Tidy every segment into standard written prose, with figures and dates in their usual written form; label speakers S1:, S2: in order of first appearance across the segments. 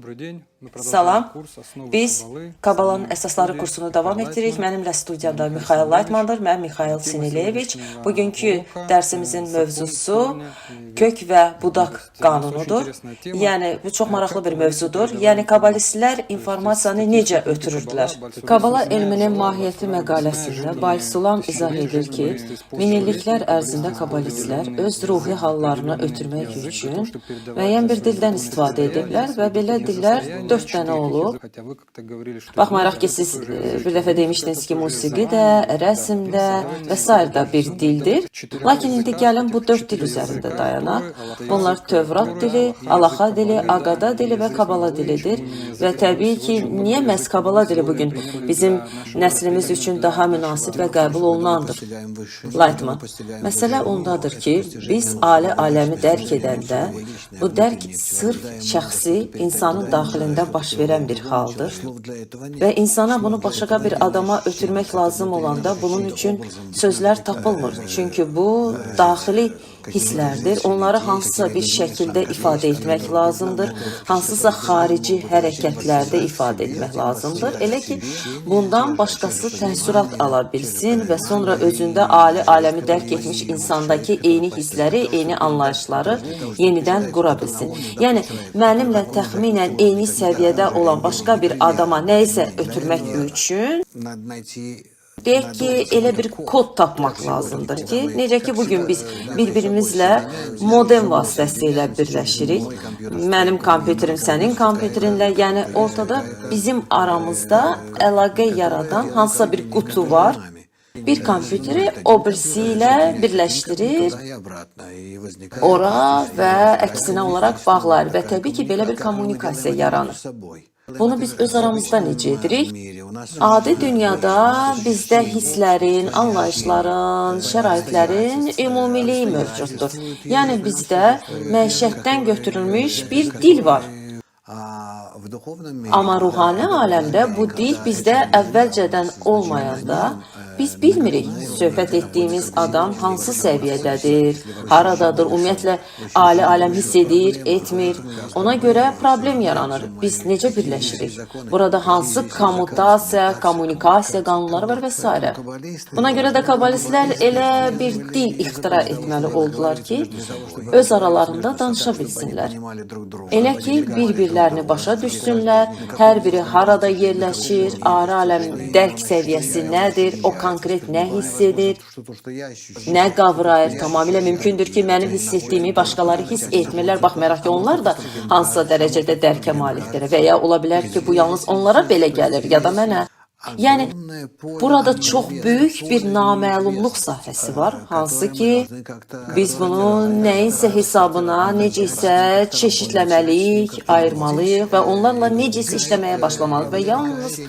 S1: Добрый день. Мы продолжаем
S2: Salam.
S1: Курс «Основы
S2: Biz
S1: Каббалы».
S2: Kabalanın
S1: Со мной в
S2: əsasları
S1: студии
S2: kursunu davam
S1: Михаил
S2: etdiririk.
S1: Лайтман.
S2: Mənimlə studiyada
S1: Mixail
S2: Mixail
S1: Sinileviç.
S2: Laytmandır, mən Mixail
S1: Tema
S2: Sinileviç.
S1: сегодняшнего
S2: Bugünkü
S1: урока,
S2: dərsimizin
S1: закон
S2: mövzusu
S1: корня и
S2: kök və budaq
S1: ветви. Очень
S2: qanunudur.
S1: интересная тема.
S2: Yəni bu çox maraqlı
S1: Как
S2: bir
S1: каббалисты
S2: mövzudur.
S1: передавали
S2: Yəni
S1: информацию?
S2: kabalistlər
S1: То есть
S2: informasiyanı
S1: статистика
S2: necə
S1: книги
S2: ötürürdülər?
S1: Каббала, Бальсулам
S2: Kabala
S1: объясняет,
S2: elminin
S1: что
S2: mahiyyəti
S1: Бальсулам
S2: məqaləsində
S1: объясняет,
S2: Balsulam
S1: что
S2: izah edir ki,
S1: каббалисты использовали
S2: minilliklər
S1: каббалисты
S2: ərzində kabalistlər
S1: использовали
S2: öz ruhi
S1: язык,
S2: hallarını
S1: определенный
S2: ötürmək
S1: язык для
S2: üçün
S1: того, чтобы передавать
S2: müəyyən bir
S1: свои
S2: dildən
S1: духовные
S2: istifadə
S1: состояния,
S2: ediblər
S1: свои
S2: və belə
S1: духовные
S2: dillər
S1: состояния,
S2: 4 dənə olub.
S1: Хотя вы как-то говорили, что
S2: Baxmayaraq ki,
S1: это
S2: siz
S1: тоже язык,
S2: bir dəfə
S1: музыка,
S2: demişdiniz
S1: это
S2: ki,
S1: тоже
S2: musiqi də,
S1: рисование,
S2: rəsm də
S1: да,
S2: və sair də bir dildir.
S1: Четырех
S2: Lakin indi
S1: языках,
S2: gəlin bu
S1: этих
S2: dörd dil
S1: четыре
S2: üzərində
S1: языка,
S2: dayanaq.
S1: которые
S2: Bunlar
S1: язык
S2: Tövrat
S1: Торы,
S2: dili,
S1: язык
S2: Alaxa dili,
S1: Каббалы, да,
S2: Aqada
S1: и
S2: dili və
S1: язык
S2: Kabala
S1: Малы,
S2: dilidir.
S1: почему
S2: Və
S1: язык
S2: təbii
S1: Малы
S2: ki,
S1: сегодня
S2: niyə
S1: язык
S2: məhz Kabala dili
S1: Малы
S2: bugün
S1: приняли
S2: bizim
S1: для нашего
S2: nəslimiz
S1: приняли
S2: üçün
S1: для
S2: daha
S1: нашего
S2: münasib və qəbul olunandır? Lightman. Məsələ ondadır ki, biz ali aləmi dərk edəndə, bu dərk sırf şəxsi insanın daxilində baş verən bir haldır və insana bunu başqa bir adama ötürmək lazım olanda bunun üçün sözlər tapılmır. Çünki bu daxili hisslərdir. Onları hansısa bir şəkildə ifadə etmək lazımdır. Hansısa xarici hərəkətlərdə ifadə etmək lazımdır. Elə ki, bundan başqası təəssürat ala bilsin və sonra özündə ali aləmi dərk etmiş insandakı eyni hissləri, eyni anlayışları yenidən qura bilsin. Yəni, mənimlə təxminən eyni səviyyədə olan başqa bir adama nə isə ötürmək üçün deyək ki, elə bir kod tapmaq lazımdır ki, necə ki, bugün biz bir-birimizlə modem vasitəsilə birləşirik. Mənim kompüterim sənin kompüterinlə, yəni ortada bizim aramızda əlaqə yaradan hansısa bir qutu var. Bir kompüteri o birisi ilə birləşdirir, ora və əksinə olaraq bağlayır və təbii ki, belə bir kommunikasiya yaranır. Bunu biz öz aramızda necə edirik? Adi dünyada bizdə hisslərin, anlayışların, şəraitlərin ümumiliyi mövcuddur. Yəni bizdə məişətdən götürülmüş bir dil var. Amma ruhani aləmdə bu dil bizdə əvvəlcədən olmayanda biz bilmirik söhbət etdiyimiz adam hansı səviyyədədir, haradadır, ümumiyyətlə ali aləm hiss edir, etmir. Ona görə problem yaranır. Biz necə birləşirik? Burada hansı kommutasiya, kommunikasiya qanunları var və s. Buna görə də kabalistlər elə bir dil ixtira etməli oldular ki, öz aralarında danışa bilsinlər. Elə ki, bir-birlərini başa düşsünlər, hər biri harada yerləşir, ali aləm dərk səviyyəsi nədir, o konkret nə hiss edir, nə qavrayır. Tamamilə mümkündür ki, mənim hiss etdiyimi başqaları hiss etmirlər. Baxmayaraq ki, onlar da hansısa dərəcədə dərkə malikdir və ya ola bilər ki, bu yalnız onlara belə gəlir ya da mənə. Yəni, burada çox böyük bir naməlumluq sahəsi var, hansı ki, biz bunu nəyinsə hesabına necə isə çeşidləməliyik, ayırmalıyıq və onlarla necə isə işləməyə başlamalıyıq və yalnız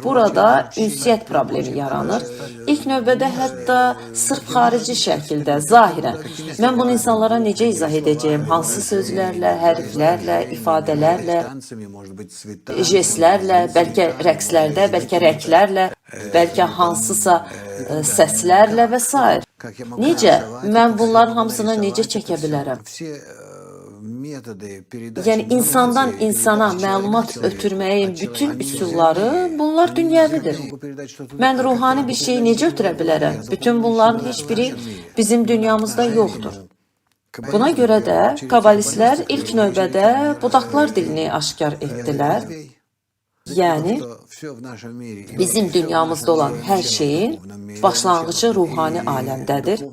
S2: burada ünsiyyət problemi yaranır. İlk növbədə hətta sırf xarici şəkildə, zahirən. Mən bunu insanlara necə izah edəcəyim, hansı sözlərlə, hərflərlə, ifadələrlə, jestlərlə, bəlkə rəqslərdə, bəlkə rənglərlə, bəlkə hansısa səslərlə və s. Necə? Mən bunların hamısını necə çəkə bilərəm? Yəni insandan insana məlumat ötürməyin bütün üsulları bunlar dünyəvidir. Mən ruhani bir şeyi necə ötürə bilərəm? Bütün bunların heç biri bizim dünyamızda yoxdur. Buna görə də kabalistlər ilk növbədə budaqlar dilini aşkar etdilər. Yəni, bizim dünyamızda olan hər şeyin başlanğıcı ruhani aləmdədir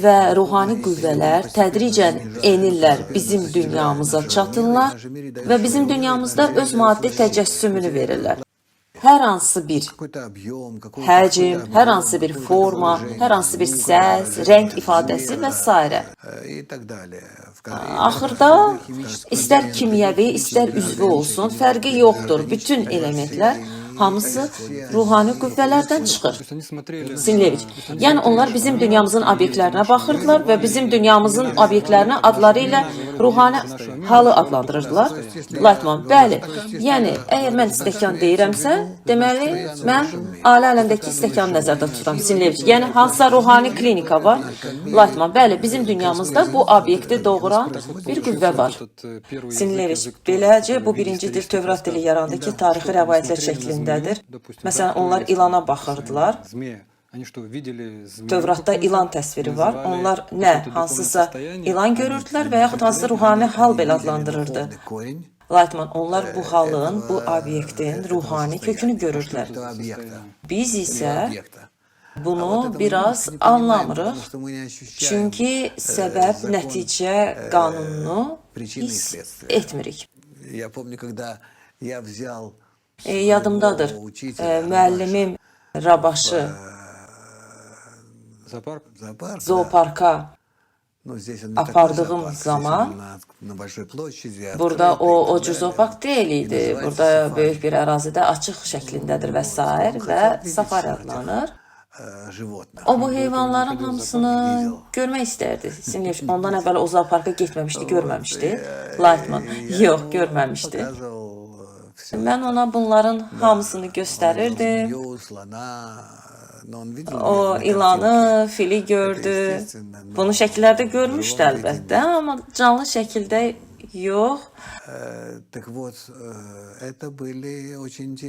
S2: və ruhani qüvvələr tədricən enirlər, bizim dünyamıza çatırlar və bizim dünyamızda öz maddi təcəssümünü verirlər. Hər hansı bir həcm, hər hansı bir forma, hər hansı bir səs, rəng ifadəsi və s. Axırda istər kimyəvi, istər üzvü olsun, fərqi yoxdur. Bütün elementlər hamısı ruhani qüvvələrdən çıxır.
S1: То есть они смотрели
S2: Sinleviç. Yəni onlar bizim dünyamızın obyektlərinə baxırdılar və bizim dünyamızın obyektlərinə adları ilə ruhani halı adlandırırdılar. Laytman, bəli. Yəni, əgər mən stəkan deyirəmsə, deməli, mən ali aləmdəki stəkanı nəzərdə tuturam, Sinleviç. Yəni, hansısa ruhani klinika var. Laytman, bəli, bizim dünyamızda bu obyekti doğuran bir qüvvə var. Sinleviç, beləcə bu birinci dil Tövrat dili yarandı ki, tarixi rəvayətlər şəklindədir. Məsələn, onlar ilana baxırdılar. Tövratda ilan təsviri var. Onlar nə hansısa ilan görürdülər və yaxud hansısa ruhani hal belə adlandırırdı. Laytman, onlar bu halın, bu obyektin ruhani kökünü görürdülər. Biz isə bunu biraz anlamırıq. Çünki səbəb nəticə qanununu hiss etmirik. Yadımdadır, müəllimim Rabaşı zooparka apardığım zaman burada o cür zoopark deyil idi. Burada böyük bir ərazidə açıq şəklindədir və s. və safari adlanır. O bu heyvanların hamısını görmək istərdi. Sinleviç ondan əvvəl o zooparka getməmişdi, görməmişdi. Lightman, yox, görməmişdi. Mən ona bunların hamısını göstərirdim. O ilanı, fili gördü. Bunu şəkillərdə görmüşdü əlbəttə, amma canlı şəkildə yox.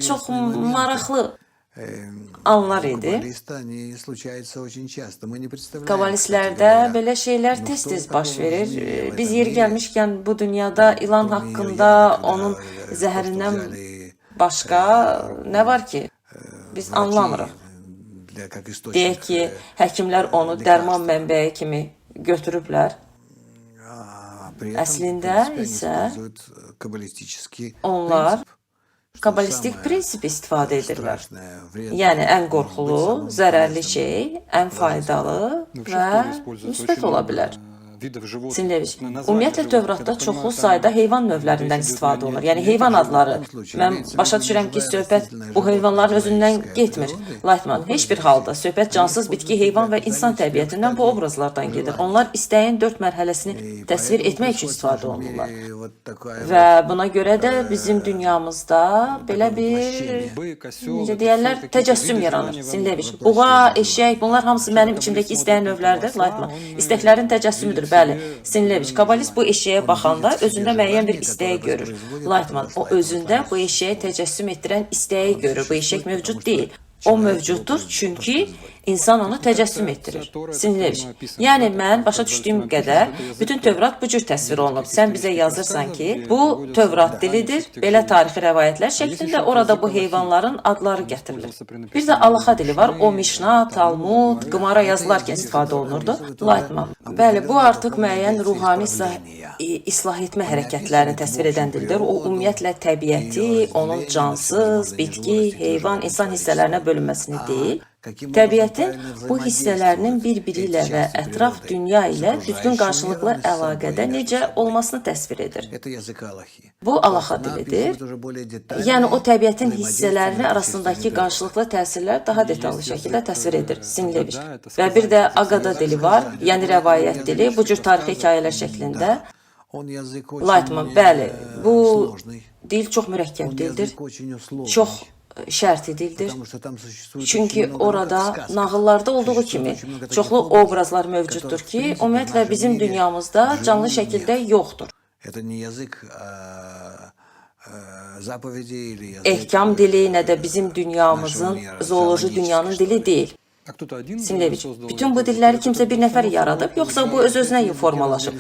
S2: Çox maraqlı anlar idi. Kabalistlərdə belə şeylər tez-tez baş verir. Biz yeri gəlmişkən bu dünyada ilan haqqında, onun zəhərindən başqa nə var ki? Biz anlamırıq. Deyək ki, həkimlər onu dərman mənbəyi kimi götürüblər. Əslində isə onlar kabalistik prinsip istifadə edirlər. Yəni, ən qorxulu, zərərli şey, ən faydalı və müsbət ola bilər. Sinleviç, ümumiyyətlə Tövratda çoxlu sayda heyvan növlərindən istifadə olunur. Yəni, heyvan adları. Mən başa düşürəm ki, söhbət bu heyvanların özündən getmir. Lightman, heç bir halda söhbət cansız bitki, heyvan və insan təbiətindən bu obrazlardan gedir. Onlar istəyin 4 mərhələsini təsvir etmək üçün istifadə olunurlar. Və buna görə də bizim dünyamızda belə bir, necə deyərlər, təcəssüm yaranır. Sinleviç, buğa, eşək, bunlar hamısı mənim içimdəki istəyin növləridir. Lightman, istəklərin təcəssümüdür. Bəli, Sinleviç, kabalist bu eşeğə baxanda özündə müəyyən bir istəyi görür. Lightman, o özündə bu eşeği təcəssüm etdirən istəyi görür. Bu eşək mövcud deyil. O mövcuddur çünki insan onu təcəssüm etdirir. Sinleviç, yəni mən başa düşdüyüm qədər bütün Tövrat bu cür təsvir olunub. Sən bizə yazırsan ki, bu Tövrat dilidir, belə tarixi rəvayətlər şəklində orada bu heyvanların adları gətirilir. Bir də Alaxa dili var, o Mişna, Talmud, Qımara yazılarkən istifadə olunurdu. Lightman, bəli, bu artıq müəyyən ruhani islah etmə hərəkətlərini təsvir edən dildir. O, ümumiyyətlə təbiəti, onun cansız, bitki, heyvan, insan hissələrinə bölünməsini deyil, təbiətin bu hissələrinin bir-biri ilə və ətraf dünya ilə düzgün qarşılıqlı əlaqədə necə olmasını təsvir edir. Bu, Alaxa dilidir. Yəni, o təbiətin hissələrinin arasındakı qarşılıqlı təsirlər daha detallı şəkildə təsvir edir. Sinleviç. Və bir də Aqada dili var, yəni rəvayət dili, bu cür tarixi hekayələr şəklində. Lightman, bəli, bu dil çox mürəkkəb dildir, çox şərti dildir. Çünki orada nağıllarda olduğu kimi çoxlu obrazlar mövcuddur ki, ümumiyyətlə bizim dünyamızda canlı şəkildə yoxdur. Ehkam dili, nə də bizim dünyamızın, zooloji dünyanın dili deyil. Sinleviç, bütün bu dilləri kimsə bir nəfər yaradıb, yoxsa bu öz-özünə formalaşıb?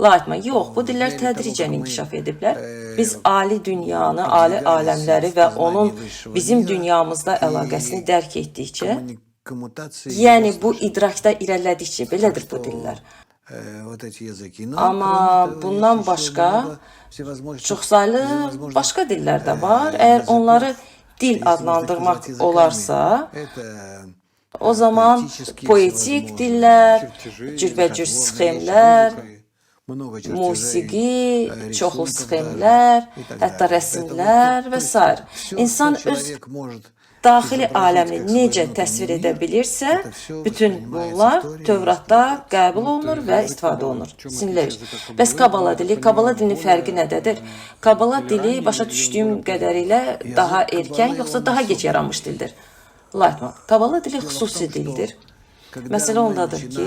S2: Lightman, yox, bu dillər tədricən inkişaf ediblər. Biz ali dünyanı, ali aləmləri və onun bizim dünyamızda əlaqəsini dərk etdikcə, yəni bu idrakda irəlilədikcə, belədir bu dillər. Amma bundan başqa çoxsaylı başqa dillər də var. Əgər onları dil adlandırmaq olarsa, o zaman poetik dillər, cürbəcür sxemlər, musiqi, çoxlu sxemlər, hətta rəsimlər və s. İnsan öz Daxili aləmini necə təsvir edə bilirsə, bütün bunlar Tövratda qəbul olunur və istifadə olunur. Sinleviç. Bəs Kabala dili, Kabala dilinin fərqi nədədir? Kabala dili başa düşdüyüm qədərilə daha erkən, yoxsa daha gec yaranmış dildir? Lightman. Kabala dili xüsusi dildir. Məsələ ondadır ki,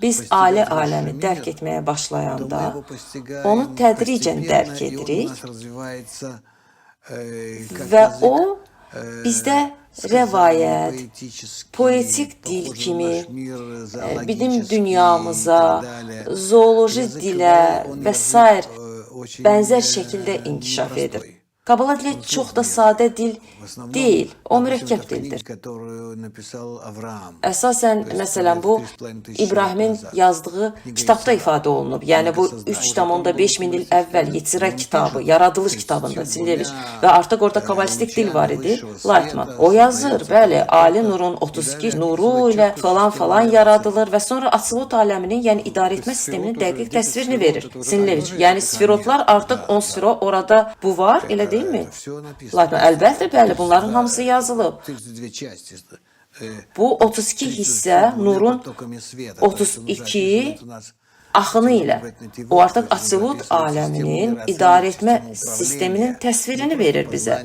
S2: biz ali aləmi dərk etməyə başlayanda onu tədricən dərk edirik və o bizdə rəvayət, poetik dil kimi bizim dünyamıza, zooloji dilə və sair bənzər şəkildə inkişaf edir. Kabala dili çox da sadə dil deyil, o mürəkkəb dildir. Əsasən, məsələn, bu İbrahimin yazdığı kitabda ifadə olunub. Yəni bu 3,5 min il əvvəl Yetzirə kitabı, Yaradılış kitabında Sinleviç və artıq orada kabalistik dil var idi. Lightman. O yazır, bəli, Ali Nurun 32 nuru ilə falan falan yaradılır və sonra Atsilut aləminin, yəni idarə etmə sisteminin dəqiq təsvirini verir Sinleviç. Yəni sfirotlar artıq 10 sfiro orada bu var, elə deyilmi? Lightman, əlbəttə, bəli, bunların hamısı yazılıb. Bu 32 hissə nurun 32 axını ilə o artıq Atsilut aləminin idarə etmə sisteminin təsvirini verir bizə.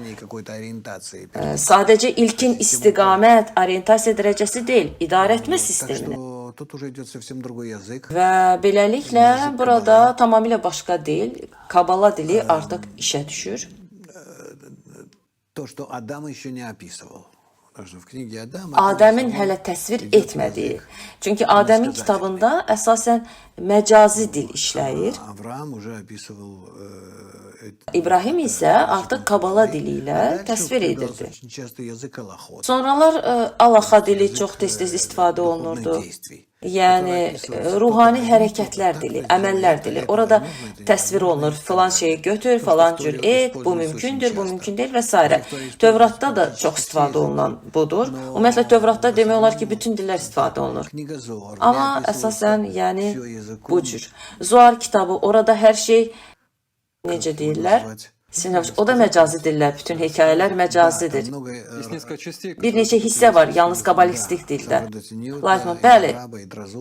S2: Sadəcə ilkin istiqamət, orientasiya dərəcəsi deyil, idarə etmə sistemini. Və beləliklə burada tamamilə başqa dil, Kabala dili artıq işə düşür.
S3: То, что Адам еще не описывал. Потому что в книге Адама
S2: Adəmin hələ təsvir etmədiyi. Çünki Adəmin kitabında əsasən məcazi dil işləyir.
S3: Авраам уже описывал
S2: İbrahim isə artıq Kabala dili ilə təsvir edirdi.
S3: Очень часто язык алахот.
S2: Sonralar Alaxa dili çox tez-tez istifadə olunurdu. Yəni ruhani hərəkətlər dili, əməllər dili. Orada təsvir olunur. Filan şeyi götür, falan cür et, bu mümkündür, bu mümkün deyil və s. Tövratda da çox istifadə olunan budur. Ümumiyyətlə Tövratda demək olar ki, bütün dillər istifadə olunur.
S3: Книга Зоар.
S2: Amma əsasən, yəni bu cür. Zoar kitabı, orada hər şey necə deyirlər? Sinəviş, o da məcazi dillər, bütün hekayələr məcazidir.
S1: Есть несколько частей,
S2: Bir neçə hissə var, yalnız kabalistik dildə. Lightman, bəli,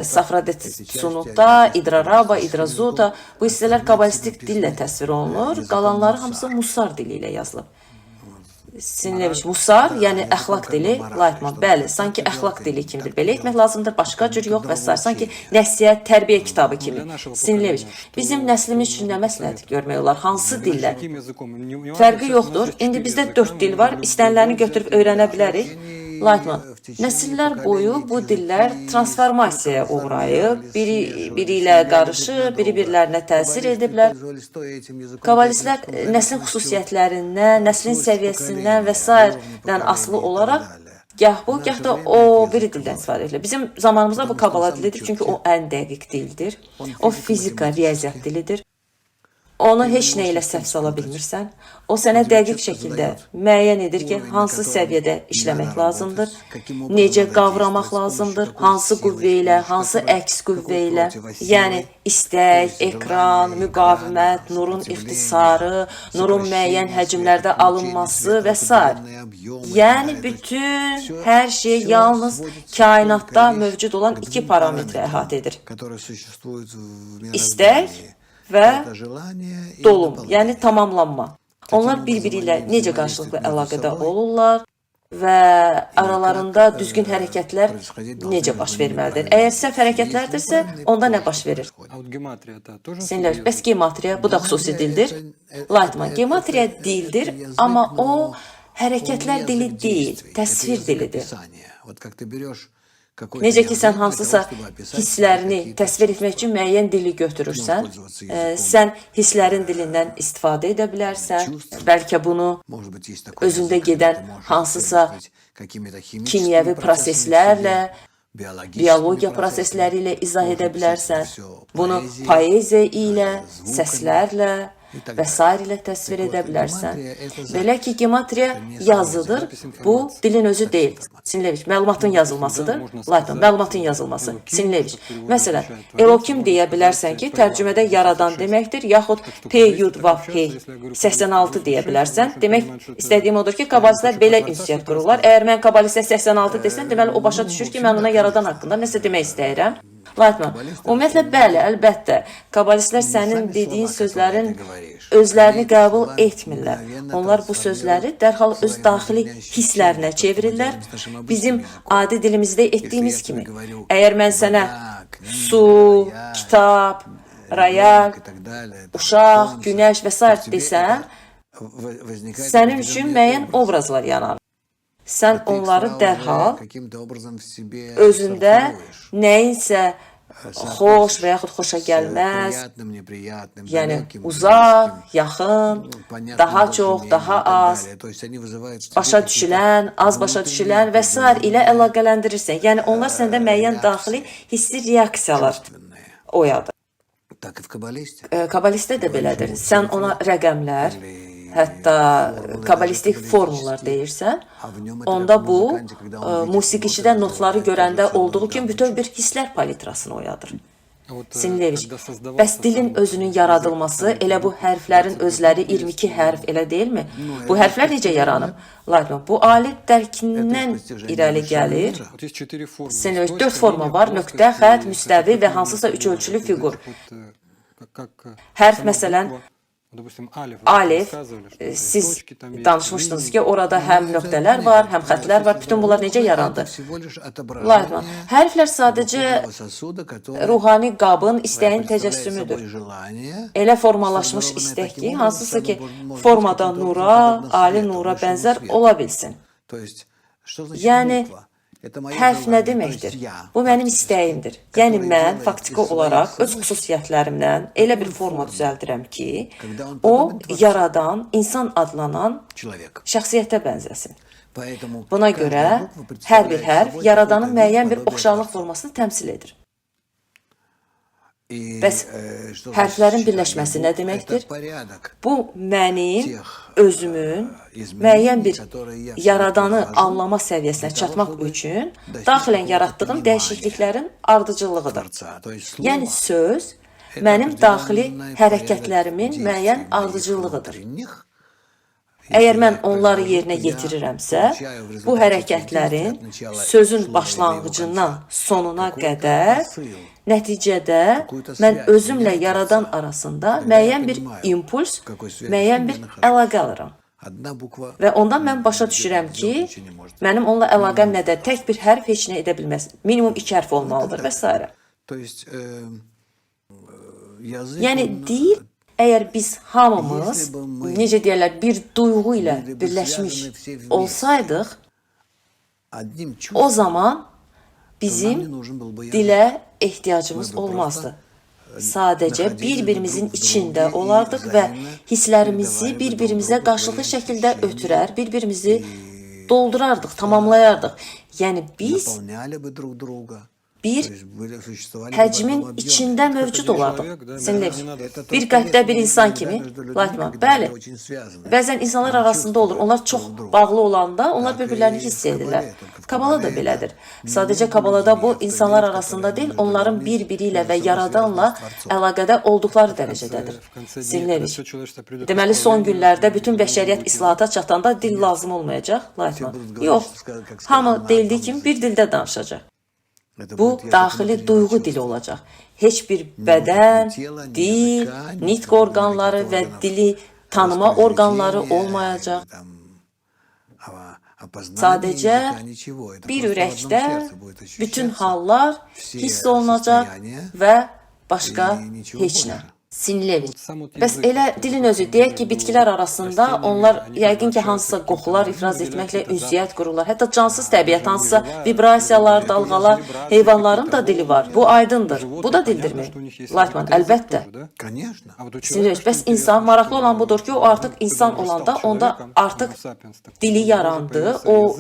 S2: Safradetsunutda, İdraraba, İdrazuta, bu hissələr kabalistik dillə təsvir olunur, qalanları hamısı Musar dili ilə yazılıb. Sinleviç, Musar, yəni əxlaq dili, Lightman, bəli, sanki əxlaq dili kimidir. Belə etmək lazımdır, başqa cür yox və sair. Sanki nəsihət, tərbiyə kitabı kimi. Sinleviç, bizim nəslimiz üçün nə məsləhət görmək olar, hansı dillə?
S1: Каким языком? Не
S2: Fərqi
S1: важно, сейчас у нас
S2: yoxdur.
S1: есть
S2: İndi
S1: четыре
S2: bizdə
S1: языка,
S2: 4
S1: мы
S2: dil var.
S1: можем
S2: İstəniləni
S1: любой
S2: götürüb
S1: взять и
S2: öyrənə bilərik. Lightman, nəsillər boyu bu dillər transformasiyaya uğrayıb, biri biri ilə qarışıb, biri birlərinə təsir ediblər. Kabalistlər nəslin xüsusiyyətlərindən, nəslin səviyyəsindən və sairədən asılı olaraq gah bu, gah da o biri dildən istifadə edilir. Bizim zamanımızda bu Kabala dilidir, çünki o ən dəqiq dildir. O fizika, riyaziyyat dilidir. Onu heç nə ilə səhv sala bilmirsən. O sənə dəqiq şəkildə müəyyən edir ki, hansı səviyyədə işləmək lazımdır, necə qavramaq lazımdır, hansı qüvvə ilə, hansı əks qüvvə ilə. Yəni istək, ekran, müqavimət, nurun ixtisarı, nurun müəyyən həcmlərdə alınması və sair. Yəni bütün hər şey yalnız kainatda mövcud olan iki parametrə əhatə edir. İstək və dolum, yəni tamamlanma. Onlar bir-biri ilə necə qarşılıqlı əlaqədə olurlar və aralarında düzgün hərəkətlər necə baş verməlidir? Əgər səhv hərəkətlərdirsə, onda nə baş verir?
S1: А вот гематрия, это тоже
S2: Sinlər,
S1: особый
S2: bəs
S1: язык?
S2: gematriya, bu da xüsusi dildir. Lightman, gematriya dildir, amma o hərəkətlər dili deyil, təsvir dilidir. Necə ki, sən hansısa hisslərini təsvir etmək üçün müəyyən dili götürürsən, sən hisslərin dilindən istifadə edə bilərsən, bəlkə bunu özündə gedən hansısa kimyəvi proseslərlə, biologiya prosesləri ilə izah edə bilərsən. Bunu poeziya ilə, səslərlə, və sair ilə təsvir edə bilərsən. Belə ki, gematriya yazıdır. Bu dilin özü deyil. Sinleviç, məlumatın yazılmasıdır. Layton, məlumatın yazılması. Sinleviç. Məsələn, Elokim deyə bilərsən ki, tərcümədə yaradan deməkdir, yaxud P Yud Vav Hey 86 deyə bilərsən. Demək istədiyim odur ki, kabalistlər belə ünsiyyət qururlar. Əgər mən kabalistə 86 desəm, deməli o başa düşür ki, mən ona yaradan haqqında nəsə demək istəyirəm. Laytman, ümumiyyətlə bəli, əlbəttə. Kabalistlər sənin dediyin sözlərin özlərini qəbul etmirlər. Onlar bu sözləri dərhal öz daxili hisslərinə çevirirlər. Bizim adi dilimizdə etdiyimiz kimi. Əgər mən sənə su, kitab, royal, uşaq, günəş və sair desəm, sənin üçün müəyyən obrazlar yaranır. Sən onları dərhal özündə nəyinsə xoş və yaxud xoşa gəlməz, yəni uzaq, yaxın, daha çox, daha az, başa düşülən, az başa düşülən və sair ilə əlaqələndirirsən. Yəni onlar səndə müəyyən daxili hissi reaksiyalar oyadır. Kabalistdə də belədir. Sən ona rəqəmlər, hətta kabalistik formullar deyirsən, onda bu musiqiçidə notları görəndə olduğu kimi bütöv bir hisslər palitrasını oyadır. Sinleviç, bəs dilin özünün yaradılması, elə bu hərflərin özləri 22 hərf, elə deyilmi? Bu hərflər necə yaranıb? Laytman, bu ali dərkindən irəli gəlir. Sinleviç, 4 forma var, nöqtə, xətt, müstəvi və hansısa üç ölçülü fiqur. Hərf, məsələn, Alif, siz danışmışdınız ki, orada həm nöqtələr var, həm xətlər var. Bütün bunlar necə yarandı? Laytman, hərflər sadəcə ruhani qabın, istəyin təcəssümüdür. Elə formalaşmış istək ki, hansısa ki, formada nura, ali nura bənzər ola bilsin. Yəni, hərf nə deməkdir? Bu mənim istəyimdir. Yəni mən faktiki olaraq öz xüsusiyyətlərimdən elə bir forma düzəldirəm ki, o yaradan, insan adlanan şəxsiyyətə bənzəsin. Buna görə hər bir hərf yaradanın müəyyən bir oxşarlıq formasını təmsil edir. Bəs hərflərin birləşməsi nə deməkdir? Bu mənim özümün müəyyən bir yaradanı anlama səviyyəsinə çatmaq üçün daxilən yaratdığım dəyişikliklərin ardıcıllığıdır. Yəni söz mənim daxili hərəkətlərimin müəyyən ardıcıllığıdır. Əgər mən onları yerinə yetirirəmsə, bu hərəkətlərin sözün başlanğıcından sonuna qədər nəticədə mən özümlə yaradan arasında müəyyən bir impuls, müəyyən bir əlaqə alıram. Və ondan mən başa düşürəm ki, mənim onunla əlaqəm nədir? Tək bir hərf heç nə edə bilməz. Minimum 2 hərf olmalıdır və s. Yəni dil, əgər biz hamımız, necə deyərlər, bir duyğu ilə birləşmiş olsaydıq, o zaman bizim dilə ehtiyacımız olmazdı. Sadəcə bir-birimizin içində olardıq və hisslərimizi bir-birimizə qarşılıqlı şəkildə ötürər, bir-birimizi doldurardıq, tamamlayardıq. Yəni biz bir həcmin içində mövcud olardıq. Sinleviç, bir qəlbdə bir insan kimi, Laytman, bəli, bəzən insanlar arasında olur, onlar çox bağlı olanda onlar bir-birlərini hiss edirlər. Kabala da belədir. Sadəcə Kabalada bu insanlar arasında deyil, onların bir-biri ilə və yaradanla əlaqədə olduqları dərəcədədir. Sinleviç, deməli son günlərdə bütün bəşəriyyət islahata çatanda dil lazım olmayacaq, Laytman. Yox, hamı deyildiyi kimi bir dildə danışacaq. Bu daxili duyğu dili olacaq. Heç bir bədən, dil, nitq orqanları və dili tanıma orqanları olmayacaq. Sadəcə bir ürəkdə bütün hallar hiss olunacaq və başqa heç nə. Sinleviç. Bəs elə dilin özü, deyək ki, bitkilər arasında onlar yəqin ki, hansısa qoxular ifraz etməklə ünsiyyət qururlar. Hətta cansız təbiət, hansısa vibrasiyalar, dalğalar, heyvanların da dili var. Bu aydındır. Bu da dildirmi? Laytman, əlbəttə. Sinleviç, bəs insan, maraqlı olan budur ki, o artıq insan olanda onda artıq dili yarandı, o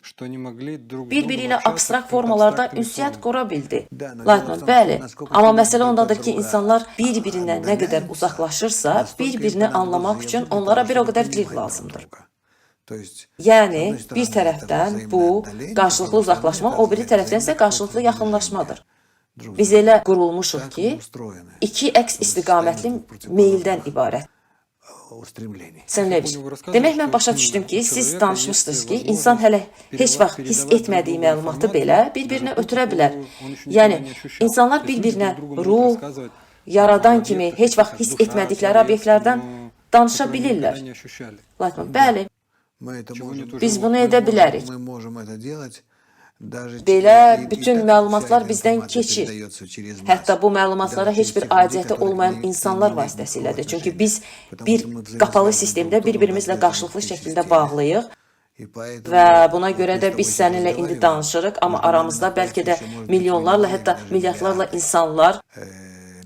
S1: Что они могли друг с
S2: Bir-biri
S1: другом
S2: ilə
S1: общаться
S2: abstrakt
S1: какими-то
S2: formalarda
S1: абстрактными
S2: ünsiyyət
S1: формами.
S2: qura bildi.
S3: Да, но дело
S2: Laytman,
S3: в том,
S2: bəli.
S3: что насколько
S2: Amma
S3: люди
S2: məsələ
S3: друг
S2: ondadır
S3: от
S2: ki,
S3: друга
S2: insanlar bir-birindən nə qədər
S3: отдаляются,
S2: uzaqlaşırsa,
S3: настолько им
S2: bir-birini
S3: понадобился
S2: anlamaq
S3: язык
S2: üçün
S3: для того,
S2: onlara bir o
S3: чтобы
S2: qədər dil
S3: понимать друг
S2: lazımdır.
S3: друга. То есть, с
S2: Yəni,
S3: одной
S2: bir
S3: стороны, это
S2: tərəfdən
S3: взаимное
S2: bu
S3: отдаление, с
S2: qarşılıqlı
S3: другой стороны,
S2: uzaqlaşma,
S3: это
S2: o biri tərəfdən isə
S3: взаимное
S2: qarşılıqlı
S3: какое-то
S2: yaxınlaşmadır.
S3: приближение друг к
S2: Biz
S3: другу.
S2: elə qurulmuşuq
S3: Так
S2: ki,
S3: мы устроены,
S2: iki əks
S3: что мы
S2: istiqamətli
S3: состоим из двух
S2: meyldən
S3: противоположных
S2: ibarət.
S3: устремлений.
S2: Sənləviş.
S1: Понял, вы рассказывали,
S2: Demək mən
S1: что
S2: başa
S1: у
S2: düşdüm ki, siz
S1: человека есть
S2: danışmışdınız ki, insan
S1: возможность
S2: hələ heç vaxt hiss
S1: передавать друг
S2: etmədiyi
S1: другу
S2: məlumatı
S1: информацию,
S2: belə
S1: даже
S2: bir-birinə
S1: ту,
S2: ötürə bilər.
S1: которую он еще никогда
S2: Yəni
S1: не ощущал.
S2: insanlar
S1: То есть люди
S2: bir-birinə
S1: друг другу могут
S2: ruh,
S1: рассказывать о
S2: yaradan kimi
S1: объектах,
S2: heç vaxt
S1: каких-то
S2: hiss
S1: душа,
S2: etmədikləri
S1: человек,
S2: obyektlərdən
S1: но
S2: danışa
S1: которые они
S2: bilirlər.
S1: никогда не ощущали.
S2: Laytman, bəli,
S3: Мы это
S1: Чего не
S3: можем,
S1: тоже
S2: biz
S1: мы
S2: bunu edə
S1: можем.
S2: bilərik.
S3: мы можем это делать даже
S2: Belə
S3: и
S2: bütün
S3: так вся
S2: məlumatlar
S3: эта
S2: bizdən
S3: информация
S2: keçir.
S3: передается через нас.
S2: Hətta bu məlumatlara
S3: Даже
S2: heç
S3: через
S2: bir
S3: тех людей,
S2: aidiyyəti
S3: которые к
S2: olmayan
S3: ней не
S2: insanlar
S3: имеют
S2: vasitəsilədir.
S3: никакого
S2: Çünki
S3: отношения.
S2: biz
S3: Потому
S2: bir
S3: что мы
S2: qapalı
S3: взаимосвязаны
S2: sistemdə
S3: друг с другом
S2: bir-birimizlə
S3: посредством
S2: qarşılıqlı
S3: этой
S2: şəkildə
S3: системы.
S2: bağlıyıq
S3: И поэтому
S2: və buna
S3: вот
S2: görə
S3: мы с
S2: də
S3: тобой
S2: biz
S3: сейчас
S2: səninlə indi
S3: разговариваем,
S2: danışırıq, amma
S3: между нами
S2: aramızda
S3: находится
S2: bəlkə də
S3: еще, может быть,
S2: milyonlarla,
S3: миллионы
S2: hətta
S3: или даже
S2: milyardlarla
S3: миллиарды
S2: insanlar,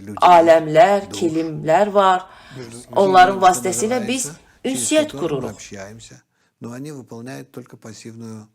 S3: людей,
S2: aləmlər,
S3: душ.
S2: kelimlər var.
S1: Между
S2: Onların
S3: что
S2: vasitəsilə biz
S3: называется, через
S2: ünsiyyət
S3: которые мы
S2: qururuq.
S3: общаемся, но они выполняют только пассивную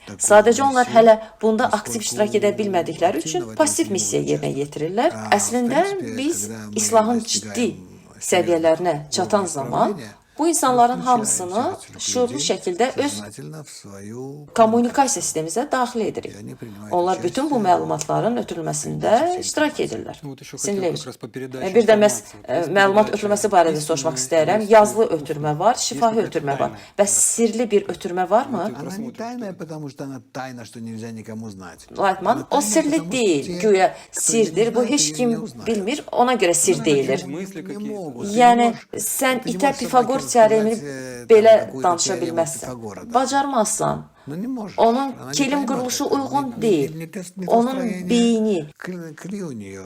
S3: такую
S2: Sadəcə onlar
S3: миссию,
S2: hələ bunda aktiv iştirak edə
S3: поскольку
S2: bilmədikləri
S3: активно
S2: üçün
S3: в этом
S2: pasiv
S3: не
S2: missiya
S3: могут
S2: yerinə
S3: участвовать.
S2: yetirirlər.
S3: А, в
S2: Əslində
S3: принципе,
S2: biz
S3: когда мы
S2: islahın ciddi
S3: достигаем серьезных
S2: səviyyələrinə çatan
S3: уровней
S2: zaman
S3: исправления,
S2: bu
S3: мы
S2: insanların
S3: включаем
S2: hamısını
S3: всех этих
S2: şuurlu
S3: людей
S2: şəkildə öz
S3: сознательно в свою
S2: kommunikasiya sistemimizə daxil edirik.
S3: И они принимают
S2: Onlar bütün bu
S3: участие в
S2: məlumatların ötürülməsində
S3: передаче всей
S2: iştirak
S3: информации.
S2: edirlər.
S1: Ну вот еще хотел
S2: Sinleviç.
S1: как раз по передаче
S2: Bir də məhz
S1: информации. Вот есть
S2: məlumat
S1: передача
S2: ötürməsi barədə soruşmaq
S1: письменная,
S2: istəyirəm.
S1: есть
S2: Yazılı
S1: устная.
S2: ötürmə var,
S1: Есть
S2: şifahi
S1: какая-то
S2: ötürmə var.
S1: тайная.
S2: Bəs sirli bir ötürmə varmı?
S1: Вот
S3: Она не
S1: просмотрим,
S3: тайная,
S1: что
S3: потому что она тайна, что нельзя никому знать.
S2: Laytman,
S3: Она
S2: o
S3: тайная,
S2: sirli
S3: потому что
S2: deyil,
S3: те,
S2: güya
S3: кто её не
S2: sirdir. Bu
S3: знает,
S2: heç
S3: её не
S2: kim
S3: узнают.
S2: bilmir, ona görə sir
S1: Ну,
S2: deyilir.
S1: через мысли
S3: Не
S1: какие-то.
S3: могут. Ты не
S2: Yəni
S3: можешь,
S2: sən
S3: ты не
S2: itə
S3: можешь собаке
S2: Pifaqor
S3: рассказать
S2: teoremini
S3: там
S2: belə
S3: какую-то
S2: danışa
S3: теорему
S2: bilməzsən.
S3: Пифагора, да.
S2: Bacarmazsan.
S3: Ну не можешь.
S2: Onun
S3: Она не
S2: kelim
S3: поймет
S2: quruluşu
S3: этого.
S2: uyğun
S3: Не, не,
S2: deyil.
S3: не, то, не то
S2: Onun
S3: строение
S2: beyni
S3: кли у нее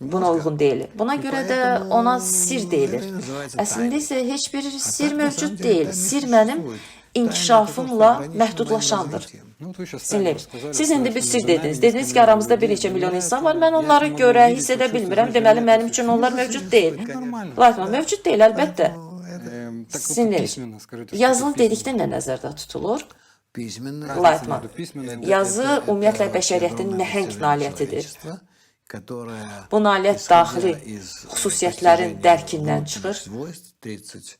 S2: buna
S3: мозга.
S2: uyğun deyil. Buna
S3: И
S2: görə də ona
S3: поэтому
S2: sir
S3: это
S2: deyilir.
S3: и называется
S2: Əslində
S3: тайной.
S2: isə heç bir
S3: А
S2: sir
S3: так, на
S2: mövcud
S3: самом деле,
S2: deyil.
S3: тайны
S2: Sir mənim
S3: существует. Тайна это то, что
S2: inkişafımla
S3: ограничено моим
S2: məhdudlaşandır.
S3: развитием.
S1: Ну вот вы сейчас сами
S2: Sinleviç.
S1: рассказали,
S2: Siz
S1: что
S2: indi bir
S1: между
S2: sir
S1: нами
S2: dediniz. Dediniz
S1: несколько
S2: ki, aramızda
S1: миллионов
S2: bir
S1: людей.
S2: neçə
S1: Для
S2: milyon
S1: меня
S2: insan var.
S1: это,
S2: Mən
S1: я
S2: onları
S1: не могу
S2: görə,
S1: увидеть,
S2: hiss edə
S1: почувствовать,
S2: bilmirəm.
S1: для
S2: Deməli,
S1: меня
S2: mənim
S1: это
S2: üçün onlar
S1: существует.
S2: mövcud deyil.
S1: Ну, нормально.
S2: Laytman, mövcud deyil, əlbəttə.
S3: Поэтому это
S1: Так вот
S2: Sinleviç.
S1: письменно, скажите, что
S2: Yazılı
S1: такое
S2: dedikdə
S1: письменно?
S2: nə nəzərdə tutulur?
S3: письменно
S1: Разница
S2: Laytman.
S1: между письменным и
S2: Yazı
S3: это
S2: ümumiyyətlə
S3: вообще
S2: bəşəriyyətin
S3: огромное
S2: nəhəng
S3: достижение
S2: nailiyyətidir.
S3: человечества, которое,
S2: Bu nailiyyət
S3: исходя
S2: daxili
S3: из
S2: xüsusiyyətlərin
S3: постижения
S2: dərkindən
S3: внутренних
S2: çıxır.
S3: свойств, 30,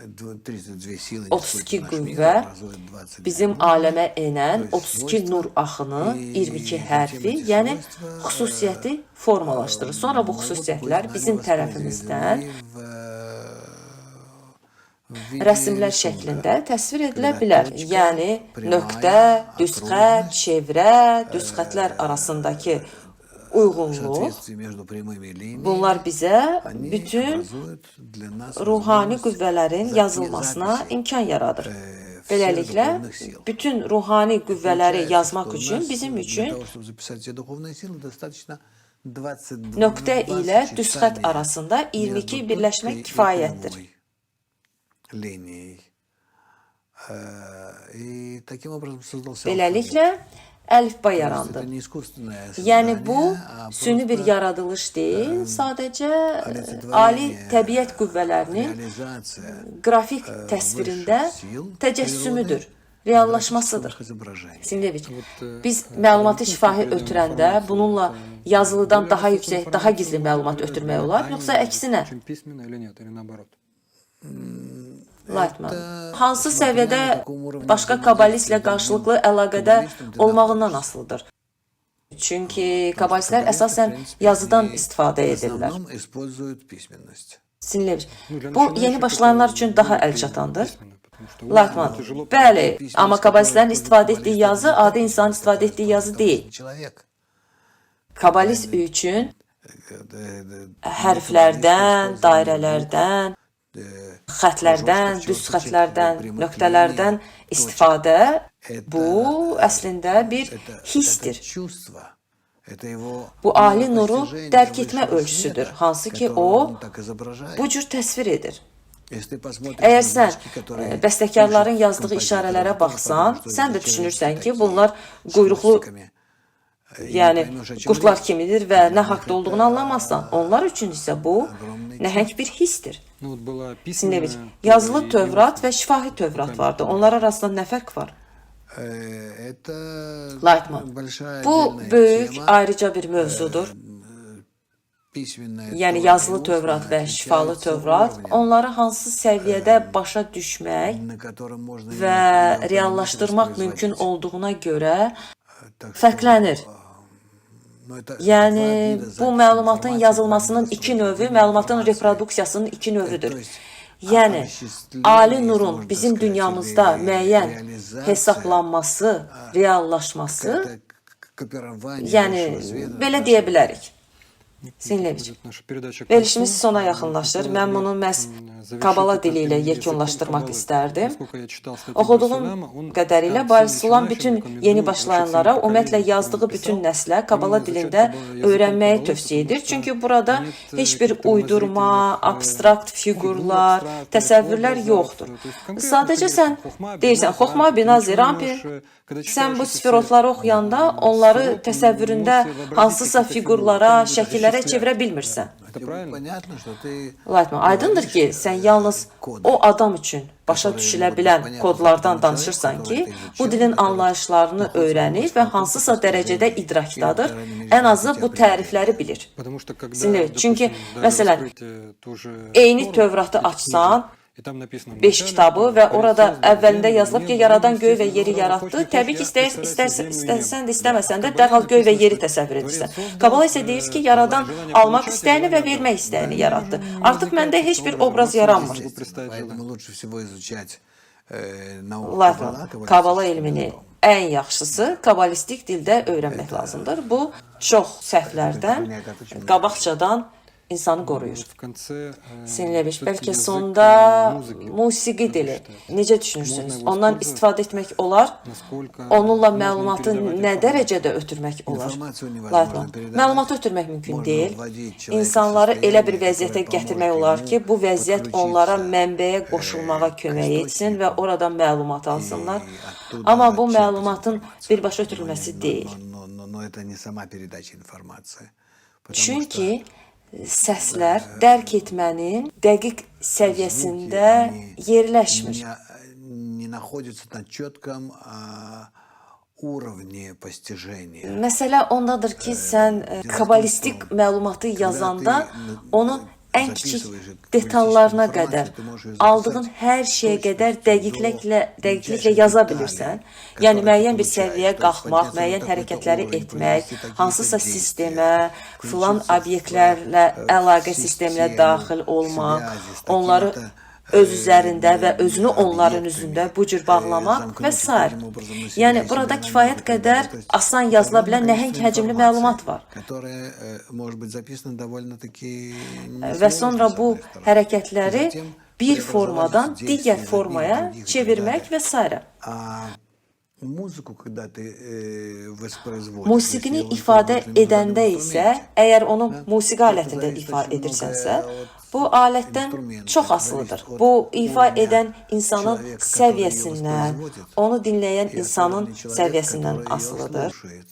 S3: 32 силы
S2: 32
S3: несут в наш мир,
S2: qüvvə
S3: образуют 22
S2: bizim
S3: нуры,
S2: aləmə
S3: то
S2: enən
S3: есть
S2: 32
S3: свойства,
S2: nur axını,
S3: и
S2: 22
S3: затем
S2: hərfi,
S3: эти
S2: yəni
S3: свойства
S2: xüsusiyyəti formalaşdırır. Sonra bu
S3: могут быть
S2: xüsusiyyətlər
S3: нами
S2: bizim tərəfimizdən
S3: воспроизведены в виде
S2: rəsimlər
S3: рисунка,
S2: şəklində təsvir edilə
S3: когда
S2: bilər.
S3: точка,
S2: Yəni nöqtə,
S3: прямая,
S2: düz xətt,
S3: окружность,
S2: çevrə, düz xəttlər arasındakı uyğunluq
S3: соответствие между прямыми линиями,
S2: bunlar bizə
S3: они
S2: bütün
S3: образуют для нас
S2: ruhani
S3: возможность
S2: qüvvələrin yazılmasına
S3: записи
S2: imkan yaradır.
S3: всех
S2: Beləliklə,
S3: духовных сил.
S2: bütün ruhani qüvvələri
S3: Получается,
S2: yazmaq
S3: что у
S2: üçün
S3: нас
S2: bizim
S3: для
S2: üçün
S3: того, чтобы записать все духовные силы, достаточно 22
S2: nöqtə ilə düz xətt
S3: сочетания
S2: arasında
S3: между
S2: 22 birləşmək
S3: точкой и
S2: kifayətdir.
S3: прямой линией. И таким образом создался алфавит.
S2: Beləliklə, əlifba
S3: То есть
S2: yarandı.
S3: это не искусственное
S2: Yəni bu
S3: создание, а
S2: süni bir
S3: просто
S2: yaradılış deyil, sadəcə ali
S3: олицетворение,
S2: təbiət qüvvələrinin
S3: реализация
S2: qrafik təsvirində
S3: высших сил природы
S2: təcəssümüdür,
S3: в графическом
S2: reallaşmasıdır.
S3: их изображении.
S2: Sinleviç,
S1: Вот
S2: biz
S1: когда
S2: məlumatı
S1: мы
S2: şifahi
S1: передаем
S2: ötürəndə
S1: информацию,
S2: bununla
S1: вот,
S2: yazılıdan
S1: более
S2: daha
S1: высокую
S2: yüksək, daha
S1: информацию
S2: gizli
S1: можно
S2: məlumat
S1: передать
S2: ötürmək
S1: более
S2: olar, yoxsa
S1: тайную,
S2: əksinə?
S1: чем письменно или нет, или наоборот?
S2: Laytman,
S3: Это
S2: hansı
S3: смотря на
S2: səviyyədə
S3: каком уровне
S2: başqa
S3: взаимодействия
S2: kabalistlə
S3: с другим
S2: qarşılıqlı əlaqədə
S3: каббалистом ты
S2: olmağından
S3: находишься.
S2: asılıdır. Çünki
S3: Потому что
S2: kabalistlər
S3: каббалисты, в
S2: əsasən
S3: принципе,
S2: yazıdan
S3: они
S2: istifadə
S3: в
S2: edirlər.
S3: основном используют письменность.
S2: Sinleviç,
S1: Ну, для
S2: bu yeni
S1: начинающих это
S2: başlayanlar üçün daha
S1: более
S2: əlçatandır.
S1: письменно, потому что устно
S2: Laytman,
S1: тяжело
S2: bəli,
S3: Письменность,
S2: amma
S3: которую
S2: kabalistlərin
S3: используют
S2: istifadə etdiyi
S3: каббалисты, это
S2: yazı
S3: не та
S2: adi insanın
S3: письменность,
S2: istifadə
S3: которую
S2: etdiyi yazı
S3: использует
S2: deyil.
S3: обычный человек.
S2: Kabalist üçün
S3: Для каббалиста
S2: hərflərdən,
S3: использование букв,
S2: dairələrdən,
S3: э,
S2: xətlərdən,
S3: кружочков,
S2: düz
S3: черточек,
S2: xətlərdən,
S3: прямых
S2: nöqtələrdən
S3: линий, точек.
S2: istifadə bu
S3: Это,
S2: əslində bir
S3: это, это
S2: hissdir.
S3: чувство, это его
S2: Bu ali nuru
S3: миропостижение
S2: dərk etmə
S3: высшего
S2: ölçüsüdür,
S3: света,
S2: hansı ki
S3: которое
S2: o
S3: он так изображает.
S2: bu cür təsvir edir.
S3: Если ты посмотришь
S2: Əgər
S3: на
S2: sən
S3: значки, которые пишут
S2: bəstəkarların yazdığı
S3: композиторы,
S2: işarələrə
S3: ты тоже
S2: baxsan,
S3: подумаешь, что
S2: sən
S3: это
S2: də
S3: червячки
S2: düşünürsən ki,
S3: такие
S2: bunlar
S3: с
S2: quyruqlu,
S3: хвостиками. И не
S2: yəni
S3: поймешь, о чем
S2: qurdlar
S3: речь.
S2: kimidir və
S3: Для
S2: nə
S3: них
S2: haqda olduğunu
S3: это
S2: anlamazsan. Onlar üçün isə bu
S3: огромное
S2: nəhəng bir hissdir.
S1: Ну, вот была
S2: Sinleviç,
S1: письменная Тора
S2: yazılı
S1: и
S2: Tövrat
S1: устная.
S2: və şifahi Tövrat
S1: Какая
S2: vardı.
S1: между ними?
S2: Onlar arasında nə fərq var?
S3: Это
S2: Lightman.
S3: большая
S2: Bu
S3: отдельная
S2: böyük
S3: тема.
S2: ayrıca bir mövzudur.
S3: Письменная
S2: Yəni
S3: Тора и
S2: yazılı
S3: устная
S2: Tövrat və şifalı
S3: отличаются
S2: Tövrat,
S3: уровнем,
S2: onları hansı səviyyədə başa düşmək
S3: на котором можно
S2: və
S3: её понимать и
S2: reallaşdırmaq mümkün
S3: воспроизводить.
S2: olduğuna görə
S3: Так что,
S2: fərqlənir.
S3: ну, это два
S2: Yəni
S3: вида
S2: bu
S3: записи
S2: məlumatın
S3: информации, два
S2: yazılmasının
S3: вида
S2: iki növü,
S3: воспроизведения
S2: məlumatın
S3: информации.
S2: reproduksiyasının iki
S3: То
S2: növüdür.
S3: есть
S2: Yəni
S3: осуществление,
S2: ali
S3: если
S2: nurun
S3: можно так
S2: bizim
S3: сказать,
S2: dünyamızda
S3: или
S2: müəyyən
S3: реализация,
S2: hesablanması, reallaşması,
S3: это копирование
S2: yəni
S3: высшего света
S2: belə
S3: на
S2: deyə
S3: нашем
S2: bilərik. Sinleviç.
S1: Подходит наша передача к
S2: Verilişimiz
S1: концу.
S2: sona yaxınlaşır.
S1: Хотелось
S2: Mən
S1: бы,
S2: bunu məhz
S1: завершить
S2: Kabala
S1: это
S2: dili ilə
S1: языком
S2: yekunlaşdırmaq
S1: Каббалы.
S2: istərdim.
S1: Насколько я читал статью
S2: Oxuduğum
S1: Барсулама, он
S2: qədərilə
S1: там всем
S2: Barsulam
S1: начинающим
S2: bütün
S1: рекомендует,
S2: yeni
S1: вообще всем
S2: başlayanlara, ümumiyyətlə
S1: поколениям,
S2: yazdığı
S1: которым он
S2: bütün
S1: писал,
S2: nəslə Kabala
S1: именно изучать
S2: dilində
S1: языком
S2: öyrənməyi
S1: Каббалы,
S2: tövsiyə
S1: потому
S2: edir.
S1: что
S2: Çünki burada
S1: нет,
S2: heç bir
S1: каких-то
S2: uydurma,
S1: умозрительных,
S2: abstrakt
S1: фигур,
S2: fiqurlar,
S1: абстрактных
S2: təsəvvürlər
S1: образов.
S2: yoxdur.
S1: То есть конкретно
S2: Sadəcə
S1: ты
S2: sən
S1: говоришь, «Хохма, бина,
S2: deyirsən, Xoxma,
S1: зеранпи». Ты
S2: bina,
S1: ничего не
S2: zerampi.
S1: можешь, когда
S2: Sən
S1: читаешь
S2: bu
S1: эти все,
S2: sfirotları oxuyanda onları
S1: сфироты, не
S2: təsəvvüründə
S1: можешь себе вообразить
S2: hansısa
S1: какие-то фигуры,
S2: fiqurlara,
S1: как будто
S2: şəkillərə
S1: осуществлять.
S2: çevirə bilmirsən.
S1: Это
S3: Тебе
S1: правильно?
S3: понятно, что ты
S2: Lightman, aydındır ki,
S3: говоришь,
S2: sən yalnız
S3: коды,
S2: o adam üçün başa
S3: которые
S2: düşülə
S3: могут быть
S2: bilən
S3: понятны
S2: kodlardan
S3: тому человеку,
S2: danışırsan
S3: который
S2: ki,
S3: это
S2: bu
S3: изучил,
S2: dilin
S3: который
S2: anlayışlarını
S3: находится в
S2: öyrənir və
S3: области
S2: hansısa dərəcədə
S3: постижения или, по
S2: idrakdadır,
S3: крайней мере,
S2: ən azı
S3: знает
S2: bu
S3: эти определения.
S2: tərifləri bilir.
S1: Потому что когда,
S2: Sinir, çünki
S1: допустим, даже
S2: məsələn,
S1: раскрыть, ту же
S2: eyni
S1: Тору,
S2: Tövratı
S1: эти книги,
S2: açsan,
S1: и там написано в
S2: 5
S1: начале,
S2: kitabı
S1: что
S2: və
S1: Творец
S2: orada
S1: создал
S2: əvvəlində
S1: землю,
S2: yazılıb ki,
S1: небо,
S2: yaradan
S1: ну,
S2: göy və
S1: естественно,
S2: yeri
S1: сразу
S2: yaratdı.
S1: хочешь, не
S2: Təbii
S1: хочешь,
S2: ki,
S1: я
S2: istər,
S1: представляю себе
S2: istərsə,
S1: землю и небо.
S2: istəsən də
S1: Да.
S2: istəməsən
S1: А
S2: də
S1: в
S2: dərhal
S1: Каббале
S2: göy və
S1: написано,
S2: yeri
S1: что
S2: təsəvvür
S1: Творец
S2: edirsən.
S1: создал,
S2: Kabala isə deyir ki, yaradan
S1: желание
S2: almaq
S1: получать и
S2: istəyəni və
S1: желание
S2: vermək
S1: отдавать.
S2: istəyəni
S1: Да,
S2: yaratdı.
S1: уже не
S2: Artıq
S1: возникает
S2: məndə heç
S1: такого
S2: bir
S1: образа,
S2: obraz
S1: максимум
S2: yaranmır.
S1: могу представить
S3: Поэтому
S1: желание.
S3: лучше всего изучать науку
S2: Lightman,
S3: Каббала,
S2: Kabala
S3: каббалистическим
S2: elmini
S3: языком.
S2: ən yaxşısı kabalistik dildə öyrənmək lazımdır. Bu çox səhvlərdən, qabaqcadan insanı qoruyur.
S1: Вот в конце,
S2: Sinleviç,
S1: всё-таки
S2: bəlkə
S1: язык,
S2: sonda
S1: музыки.
S2: musiqi
S1: Как
S2: dili.
S1: вы считаете?
S2: Necə düşünürsünüz?
S1: Можно его
S2: Ondan
S1: использовать?
S2: istifadə etmək olar?
S1: Насколько
S2: Onunla
S1: можно
S2: məlumatı
S1: передавать
S2: nə
S1: информацию?
S2: dərəcədə ötürmək olar?
S3: İnformasiya невозможно
S2: Lightman,
S3: передавать.
S2: məlumatı ötürmək mümkün
S3: Можно
S2: deyil.
S3: вводить человека в
S2: İnsanları elə bir
S3: состояние,
S2: vəziyyətə
S3: которое
S2: gətirmək
S3: поможет
S2: olar
S3: ему
S2: ki, bu vəziyyət onlara
S3: подключиться,
S2: mənbəyə qoşulmağa
S3: к
S2: kömək etsin və
S3: источнику
S2: oradan məlumat
S3: и
S2: alsınlar.
S3: оттуда
S2: Amma bu
S3: черпать
S2: məlumatın
S3: информацию.
S2: birbaşa
S3: Но,
S2: ötürülməsi
S3: не-
S2: deyil.
S3: но, но, но это не сама передача информации. Потому
S2: Çünki
S3: что
S2: səslər dərk etmənin dəqiq
S3: звуки,
S2: səviyyəsində
S3: они
S2: yerləşmir.
S3: не находятся на четком уровне постижения.
S2: Məsələ ondadır ki, sən
S3: Дело в том,
S2: kabalistik
S3: что
S2: məlumatı
S3: когда
S2: yazanda
S3: ты
S2: onun ən kiçik
S3: записываешь каббалистическую
S2: detallarına
S3: информацию,
S2: qədər,
S3: ты можешь ее
S2: aldığın
S3: записать
S2: hər şeyə
S3: точностью
S2: qədər
S3: до
S2: dəqiqliklə
S3: мельчайших
S2: yaza
S3: деталей,
S2: bilirsən. Yəni
S3: которые ты
S2: müəyyən bir
S3: получаешь.
S2: səviyyəyə
S3: То есть
S2: qalxmaq,
S3: подняться на
S2: müəyyən
S3: такой-то
S2: hərəkətləri
S3: уровень,
S2: etmək,
S3: произвести такие-то
S2: hansısa
S3: действия,
S2: sistemə, filan
S3: включиться в,
S2: obyektlərlə
S3: в
S2: əlaqə sisteminə
S3: систему
S2: daxil olmaq,
S3: связи с
S2: onları
S3: такими-то
S2: öz üzərində və özünü onların
S3: obyektами,
S2: üzündə bu cür bağlamaq və
S3: замкнуть
S2: s.
S3: таким образом на себя
S2: Yəni
S3: и
S2: burada
S3: себе на
S2: kifayət
S3: них и так далее.
S2: qədər
S3: То есть
S2: asan
S3: это
S2: yazıla
S3: огромное
S2: bilən nəhəng
S3: количество
S2: həcmli
S3: информации,
S2: məlumat var.
S3: которая может быть записана довольно-таки
S2: Və
S3: несложно,
S2: sonra
S3: с
S2: bu
S3: одной стороны. И
S2: hərəkətləri
S3: затем
S2: bir
S3: преобразовать
S2: formadan
S3: эти
S2: digər
S3: действия из одних в
S2: formaya
S3: других и так
S2: çevirmək
S3: далее.
S2: və s.
S3: А музыку, когда ты воспроизводишь, если
S2: Musiqini
S3: его
S2: ifadə
S3: использовать на
S2: edəndə
S3: музыкальном
S2: isə,
S3: инструменте,
S2: əgər onu
S3: да,
S2: musiqi
S3: то это
S2: alətində
S3: зависит
S2: ifa
S3: очень
S2: edirsənsə,
S3: многое от
S2: bu alətdən
S3: инструмента,
S2: çox
S3: это зависит
S2: asılıdır.
S3: от
S2: Bu ifa
S3: уровня
S2: edən insanın
S3: человека, который ее
S2: səviyyəsindən,
S3: воспроизводит,
S2: onu dinləyən
S3: и от
S2: insanın
S3: уровня человека,
S2: səviyyəsindən
S3: который ее
S2: asılıdır.
S3: слушает.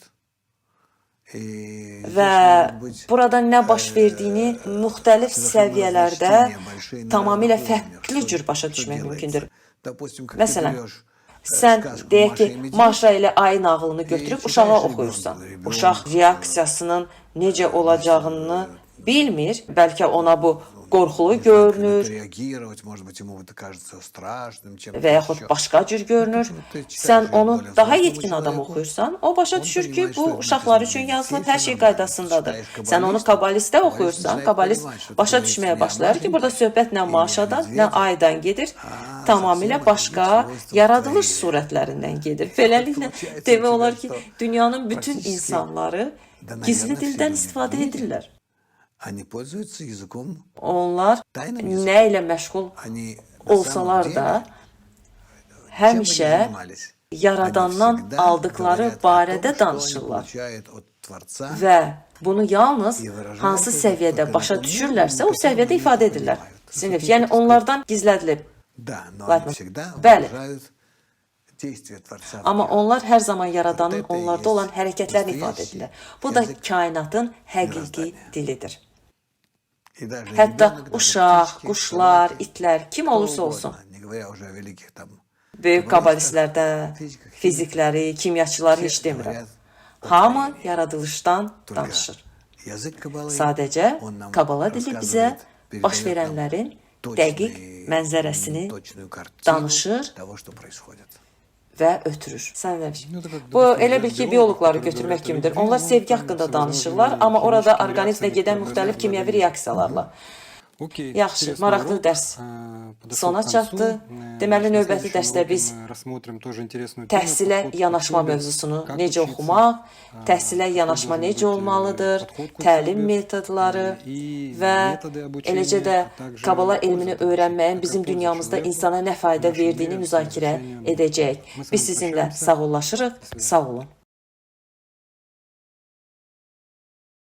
S3: И здесь
S2: Və
S3: могут быть
S2: burada nə baş verdiyini müxtəlif
S3: совершенно
S2: səviyyələrdə
S3: разночтения большие на
S2: tamamilə
S3: разных уровнях,
S2: fərqli
S3: что,
S2: cür başa
S3: что
S2: düşmək mümkündür.
S3: делается. Допустим, как ты
S2: Məsələn,
S3: берешь
S2: sən
S3: сказку
S2: deyək
S3: Маша
S2: ki,
S3: и Медведь
S2: Maşa ilə ayı nağılını
S3: и
S2: götürüb uşağa
S3: читаешь ребенку,
S2: oxuyursan. Uşaq
S3: ребенок
S2: reaksiyasının necə olacağını bilmir. Bəlkə ona bu qorxulu
S3: не знает, как на это
S2: görünür
S3: реагировать, может быть, ему это кажется страшным, чем-то
S2: və yaxud
S3: еще.
S2: başqa cür görünür.
S3: Вот ты
S2: Sən
S3: читаешь ее
S2: onu
S3: более
S2: daha
S3: взрослому
S2: yetkin adam
S3: человеку,
S2: oxuyursan, o başa
S3: он
S2: düşür ki,
S3: понимает,
S2: bu
S3: что это
S2: uşaqlar
S3: написано
S2: üçün
S3: для
S2: yazılıb,
S3: детей,
S2: hər
S3: всё
S2: şey
S3: нормально. Ты
S2: qaydasındadır.
S3: читаешь
S2: Sən onu
S3: каббалисту,
S2: kabalistə
S3: каббалист
S2: oxuyursan,
S3: начинает
S2: kabalist
S3: понимать, что это
S2: başa
S3: говорится
S2: düşməyə
S3: не о
S2: başlayır ki, burada
S3: Машеньке
S2: söhbət nə
S3: и не о
S2: Maşadan, nə
S3: медведе,
S2: aydan gedir,
S3: а
S2: tamamilə
S3: совсем о других
S2: başqa
S3: свойствах
S2: yaradılış
S3: творения.
S2: surətlərindən gedir.
S3: Вот
S2: Beləliklə
S3: получается у
S2: demək
S3: тебя,
S2: olar ki,
S3: что
S2: dünyanın bütün
S3: практически,
S2: insanları
S3: да,
S2: gizli
S3: наверное, все
S2: dildən
S3: люди в
S2: istifadə
S3: мире,
S2: edirlər.
S3: они пользуются языком,
S2: Onlar
S3: тайным
S2: nə
S3: языком.
S2: ilə məşğul
S3: Они на самом
S2: olsalar
S3: деле,
S2: da
S3: чем бы ни
S2: həmişə
S3: занимались, они
S2: Yaradandan
S3: всегда
S2: aldıqları
S3: говорят о том,
S2: barədə
S3: что они
S2: danışırlar
S3: получают от Творца
S2: və bunu yalnız
S3: и выражают
S2: hansı
S3: это
S2: səviyyədə
S3: только на
S2: başa
S3: том уровне,
S2: düşürlərsə,
S3: на
S2: o
S3: котором
S2: səviyyədə
S3: они это
S2: ifadə edirlər.
S3: понимают.
S2: Sinif,
S1: Тут,
S2: yəni
S1: так сказать,
S2: onlardan gizlədilib.
S3: Да, но они
S2: Laytman.
S3: всегда
S2: Bəli,
S3: выражают действия Творца в
S2: amma
S3: мир.
S2: onlar hər zaman
S3: Вот
S2: Yaradanın
S3: это и
S2: onlarda olan
S3: есть
S2: hərəkətlərini ifadə
S3: настоящий
S2: edirlər. Bu da
S3: язык
S2: kainatın həqiqi
S3: мироздания.
S2: dilidir.
S3: И даже
S2: Hətta
S3: ребенок, даже
S2: uşaq,
S3: птички,
S2: quşlar,
S3: собаки,
S2: itlər, kim
S3: кто
S2: olursa olsun,
S3: угодно, не говоря уже о великих там
S2: Böyük kabalistlərdə, fizikləri, kimyaçıları heç demirəm. Hamı yaradılışdan danışır. Sadəcə Kabala dili bizə baş verənlərin dəqiq mənzərəsini danışır və ötürür. Sən nə biçim? Bu elə bil ki, bioloqları götürmək kimidir. Onlar sevgi haqqında danışırlar, amma orada orqanizmdə gedən müxtəlif kimyəvi reaksiyalarla.
S1: Okey,
S2: Yaxşı,
S1: интересный
S2: maraqlı
S1: урок.
S2: dərs
S1: Подошел
S2: sona
S1: к концу.
S2: çatdı. Deməli,
S1: Значит, на
S2: növbəti
S1: следующем
S2: dərsdə
S1: уроке
S2: biz
S1: мы рассмотрим тоже интересную тему,
S2: təhsilə
S1: подход к
S2: yanaşma
S1: учебе,
S2: mövzusunu
S1: как
S2: necə
S1: учиться,
S2: oxumaq, təhsilə
S1: какой
S2: yanaşma
S1: должен
S2: necə
S1: быть,
S2: olmalıdır,
S1: подход к
S2: təlim
S1: учебе,
S2: metodları
S1: и
S2: və
S1: методы обучения,
S2: eləcə də
S1: а также
S2: Kabala
S1: польза
S2: elmini
S1: от обучения,
S2: öyrənməyin
S1: какая
S2: bizim
S1: польза
S2: dünyamızda
S1: человеку
S2: insana nə
S1: в
S2: fayda
S1: нашем
S2: verdiyini
S1: мире с
S2: müzakirə
S1: изучением.
S2: edəcəyik.
S1: Мы с
S2: Biz
S1: вами
S2: sizinlə
S1: прощаемся.
S2: sağollaşırıq.
S1: До свидания.
S2: Sağ olun.